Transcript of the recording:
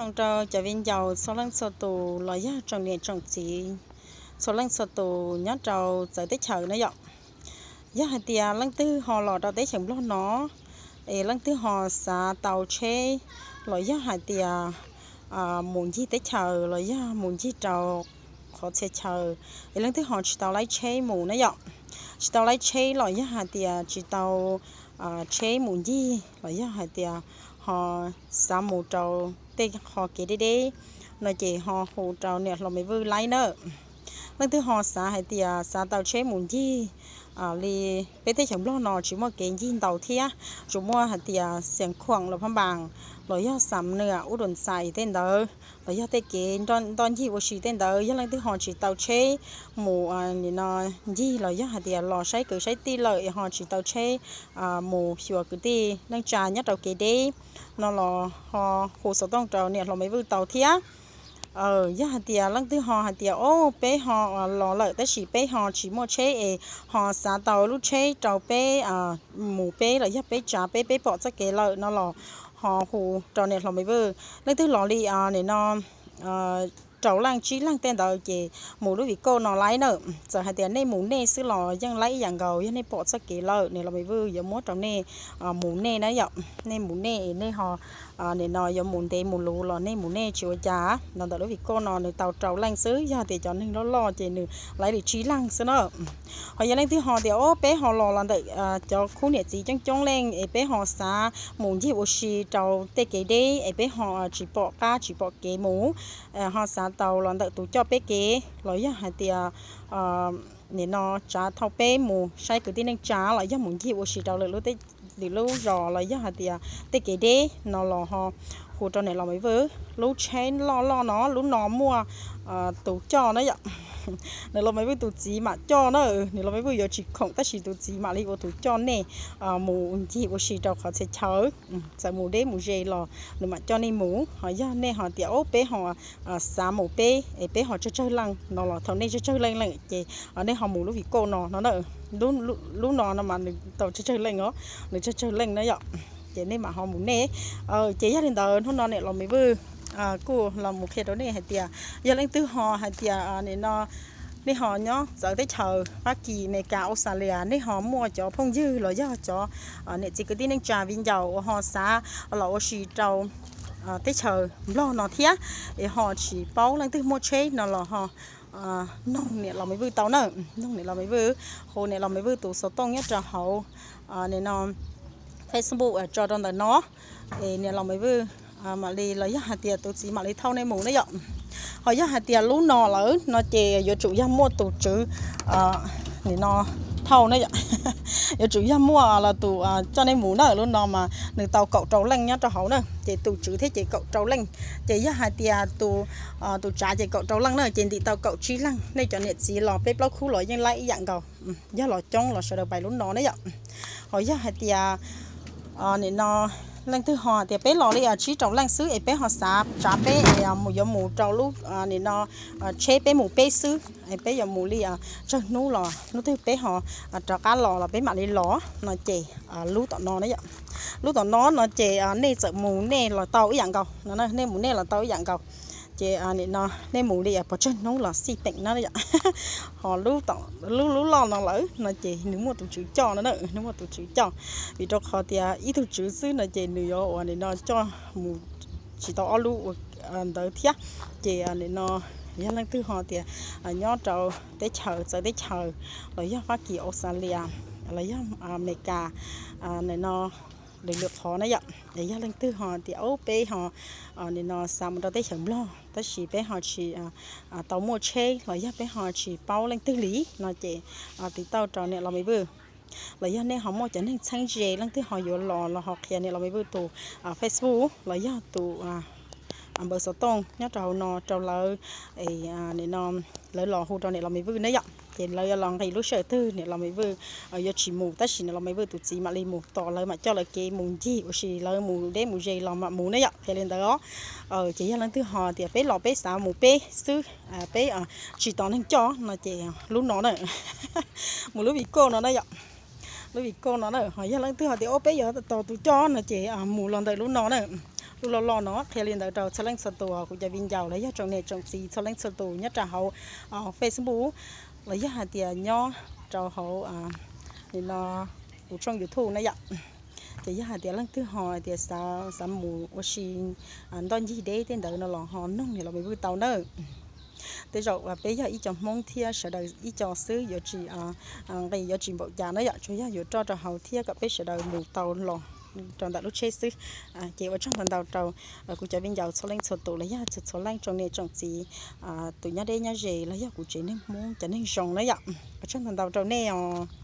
Zoo rau cov viv ncaus txhua leej txhua tus los yog tsoom niam tsoom txiv txhua leej txhua tus nyob rau txawv teb chaws na yom. Yog hais tias leej twg ho los rau teb chaws Nplog no, es leej twg ho xav tau tsheb los yog hais tias mus ncig teb chaws los yog mus ncig rau qhov txhia chaw, es leej twg ho tsis tau laib tsheb mus na yom, tsis tau laib tsheb los yog hais tias tsis tau tsheb mus ncig los yog hais tias ho xav mus rau tej qho kev deb deb no ces ho hu rau niam hlob Me Vwj laib na. Leej twg ho xav hais tias xav tau tsheb mus ncig li peb teb chaws Nplog no tsis muaj kev ncig ntau thiab, tsuas muaj hais tias Xias Khuam los Phab Npas los yog Xam Nwm, Ub Dum Xais tej ntawd los yog tej kev ntoj ncig ua si tej ntawd, yog leej twg ho tsis tau tsheb mus nim no ncig los yog hais tias los saib kwv saib tij lawm es ho tsis tau tsheb mus xyuas kwv tij neej tsa nyob rau kev deb no los ho hu xov tooj rau niam hlob Me Vwj tau thiab. Yog hais tias leej twg ho hais tias o, peb ho los lawm tab sis peb ho tsis muaj tsheb es ho xav tau lub tsheb rau peb mus peb los yog peb tsav peb, peb pom txoj kev lawm no los ho hu rau niam hlob Me Vwj. Leej twg los li nim no rau leej tsib leeg tej ntawd ces mus lub Vim Koj no laib na. Txawm hais tias nej mus nej xwb los yeej laib ib yam nkaus, yog nej pom txoj kev lawm niam hlob Me Vwj yuav muab rau nej mus nej na yom. Nej mus nej es nej ho nim no yuav mus ntev mus luv los nej mus nej tsis ua cas. Los ntawm lub Vim Koj no nws tau rau leej xwb, yog tias cov neeg loj loj ces nws laib li tsib leeg xwb na. Ho yog leej twg ho tias o, peb ho los los ntawm cov khub niam txiv coob coob leej es peb ho xav mus ncig ua si rau tej kev deb es peb ho tsis pom qab tsis pom kev mus, ho xav tau los ntawm tus coj peb kev los yog hais tias nim no tsav thauj peb mus saib kwv tij neej tsa los yog mus ncig ua si rau lwm lub zos los yog hais tias tej kev deb no los ho hu rau niam hlob Me Vwj. Lub tsheb loj loj no, lub no muaj tus coj na yom. Niam hlob Me Vwj tus txiv mam coj na, niam hlob Me Vwj yuav tsis khoom tab sis tus txiv mam li ua tus coj nej mus ncig ua si rau qhov txhia chaw. Txawm mus deb mus ze los nws mam coj nej mus. Ho yog nej ho tias o, peb ho xav mus peb es peb ho tsawg tsawg leej no los thaum nej tsawg tsawg leej lawm ces nej ho mus lub Vim Koj no no na. Lub no no mas nws tau tsawg tsawg leej os, nws tsawg tsawg leej na yom. Ces nej mam ho mus nej. Ces yog li ntawd hnub no niam hlob Me Vwj kuj los mus qhia rau nej hais tias yog leej twg ho hais tias nim no nej ho nyob txawv teb chaws Fab Kis, Amelikas, Australia, nej ho muaj cov phooj ywg los yog cov niam txiv kwv tij neej tsa viv ncaus uas ho xav los ua si rau teb chaws Nplog no thiab es ho tsis paub leej twg muaj tsheb no los ho noog niam hlob Me Vwj tau na. Noog niam hlob Me Vwj, hu niam hlob Me Vwj tus xov tooj nyob rau hauv nim no Facebook tso rau ntawm no es niam hlob Me Vwj mam li los yog hais tias tus txiv mam li thauj nej mus na yom. Ho yog hais tias lub no lawm no ces yuav tsum yog muaj tus tswv nim no thauj na yom. Yuav tsum yog muaj los tus coj nej mus na. Lub no mas nws tau kaum rau leej nyob rau hauv na, ces tus tswv thiab ces kaum rau leej. Ces yog hais tias tus tsav ces kaum rau leej na, ces ntim tau kaum tsib leej. Nej cov niam txiv los peb plaub khub los yeej laib ib yam nkaus. Yog los coob los sawv daws pais lub no na yom. Ho yog hais tias nim no leej twg ho tias peb los li tsib rau leej xwb es peb ho xav tsav peb es yuav mus rau lub nim no tsheb peb mus peb xwb es peb yuav mus li tsawg hnub los hnub twg peb ho rov qab los los peb mam li los no ces lub tom no na yom. Lub tom no no ces nej txawm mus nej los tau ib yam nkaus no, nej mus nej los tau ib yam nkaus. Ces nim no nej mus li pes tsawg hnub los xij peem na yom. Ho lub, lub loj no lawm no ces nws muaj tus tswv coj no na, nws muaj tus tswv coj. Vim rau qhov tias ib tug tswv xwb no ces nws yuav ua nim no coj mus tsis tau ob lub ua ntawd thiab. Ces nim no yog leej twg ho tias nyob rau teb chaws txawv teb chaws los yog Fab Kis, Australia los yog Amelikas nim no lwm lwm qhov na yom. Yog leej twg ho tias o peb ho nim no xav mus rau teb chaws Nplog tab sis peb ho tsis tau muaj tsheb los yog peb ho tsis paub leej twg li no ces tiv tauj rau niam hlob Me Vwj. Los yog nej ho muaj cov neeg txheeb ze leej twg ho yuav los los ho qhia niam hlob Me Vwj tus Facebook los yog tus npawb xov tooj nyob rau hauv no rau lawv, nim no lawv los hu rau niam hlob Me Vwj na yom. Ces lawv yuav los nqis lub sij hawm twg niam hlob Me Vwj yuav tsis mus tab sis niam hlob Me Vwj tus txiv mam li mus tos lawv mam coj lawv kev mus ncig ua si, lawv mus deb mus ze los mam mus na yom. Qhia li ntawd os. Ces yog leej twg ho tias peb los peb xav mus peb xwb, peb tsis tos neeg coj no ces lub no na, mus lub Vim Koj no na yom. Lub Vim Koj no na, ho yog leej twg ho tias o peb yuav tos tus coj no ces mus los ntawm lub no na. Tus loj loj no qhia li ntawd rau txhua leej txhua tus, kuv cov viv ncaus los yog tsoom niam tsoom txiv txhua leej txhua tus nyob rau hauv Facebook los yog hais tias nyob rau hauv no kuv tshooj YouTube na yom. Ces yog hais tias leej twg ho hais tias xav mus ua si ntoj ncig deb tej ntawd no los ho noog niam laus Me Vwj tau na. Tej zaum peb yog ib co Hmoob thiab sawv daws ib co xwb, yuav tsis nqis yuav tsis npaum cas na yom, tsuas yog yuav roj rau hauv thiab kom peb sawv daws mus tau los rau ntawm lub tsheb xwb. Ces ua tsaug ntau ntau rau kuv cov viv ncaus txhua leej txhua tus los yog txhua txhua leej tsoom niam tsoom txiv, tus nyob deb nyob ze los yog kuv tsev neeg Hmoob cov neeg zoo na yom. Ua tsaug ntau ntau rau nej os.